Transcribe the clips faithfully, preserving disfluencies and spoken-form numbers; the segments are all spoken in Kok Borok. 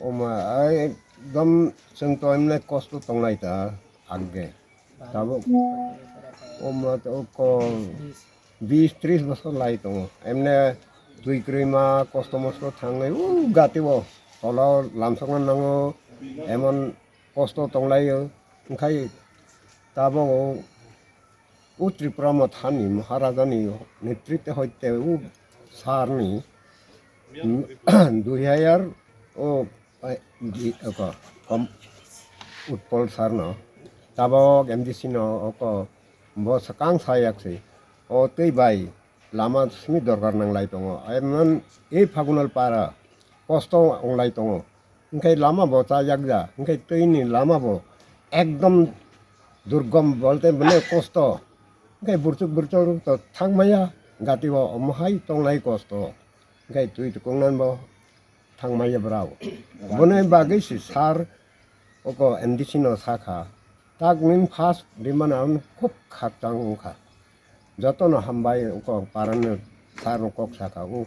Omo, ai, ekdom chwng to emne kosto tonglai ta, agge. Tabuk, omo to ko bis tris bosor lai tongo. Emne twi kwrwi ma kosto mosto thangnai, u gati o, tolo lamsokna nango, emon kosto tonglaio. Wngkhai tabuk o, u Tripura Mothani Maharajani netrite hoite u sarni dui hajar o, ai, di, oko, kom, Utpal sarno, tabok M D C no, oko, bo sakang sayak se, o tei bai, lama simi dorkar nanglai tongo, emon e Phagunal para, kosto onglai tongo, hingke lama bo chajak ja, hingke tei ni lama bo ekdom durgom bolte mane kosto, hingke burchuk burchuk to thangmaya, gati bo omo hai tonglai kosto. Hingke twi tukungnan bo thangmaya brao. Boni bagwi si sar oko M D C no sakha. Tak nini first dimana ang khub khakchang wngkha. Jotono hambai oko parano sar no kok sakha. U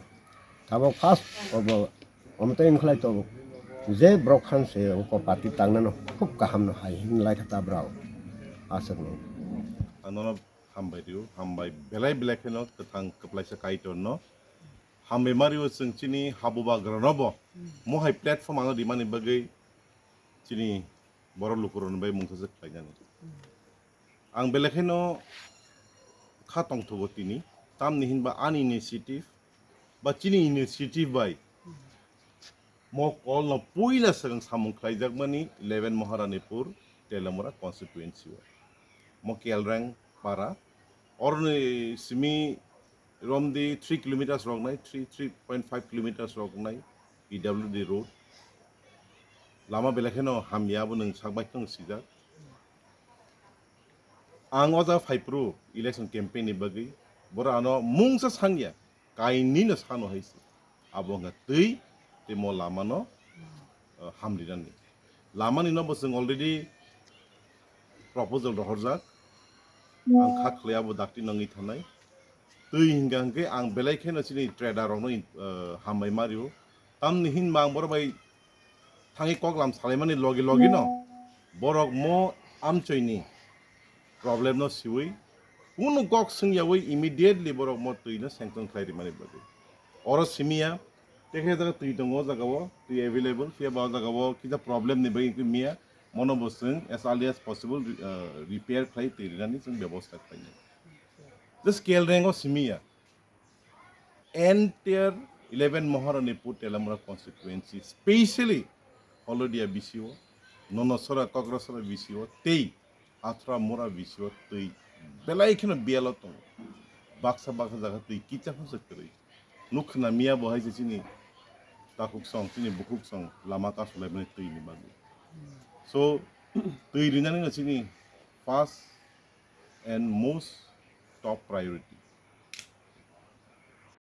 tabok first obo omtwi wngkhlai to je borok khan se oko party tangnano khub kaham no hai hinlai kha ta brao. Aswk no. Ang nono hambai rio, hambai belai belai kheno kwthang kwplaisa Kaitor no. Hambai mario chwng chini habubagrano bo mohai platform ano rimani bagwi chini borok lukurokni bai mungsa se khlainani. Ang belai kheno kha tongthogo tini, tamni hinba ani initiative ba chini initiative bai mo call no puila swkang samung khlaijakmani eleven Maharanipur Telamura constituency o. Mo Kelreng para oroni simi romdi three kilometers rok nai, three, three point five kilometers rok nai P W D road. Lama belai kheno hamya bo nwng sak bai kheno sijak. Ang o jaga phai phuru election campaign ni bagwi borok ano mungsa sanya, kainwi no sano hai se. Abo wngkha twi tei mo lama no, uh, hamrinani. Lamani no bo chwng already proposal rohorjak. Ang kha khlai abo dakti nangwi thanai. Twi hingka hingke ang belai kheno chini trader rokno, uh, hambai mario. Tamni hinba ang borok bai thangwi koklam salaimani logi logi no borok mo amchoini problem no siwi kunu kok swngyawi immediately borok mo twi no sanction khlai rimani bagwi. Oro simiya tekhe jaga twi tongo o jaga o, twi available, phiya ba o jaga o kisa problem ni bagwi wngkhe miya mono bo chwng as early as possible, uh, repair khlai twi rinani chwng bebosta khlainai. Just Kelreng o simiya. Entire eleven Maharanipur Telamura constituency, specially Holodia B C O, Nonosora, Kokrasora B C O, tei Athra Mura B C O twi belai kheno biyalo tongo. Baksa baksa jaga twi kicha phano se kwrwi. Nuk khna miya bo hai se chini takhuk song, chini bukhuk song lama kasulaimani twi ni bagwi. So, twi rinani no chini first and most top priority.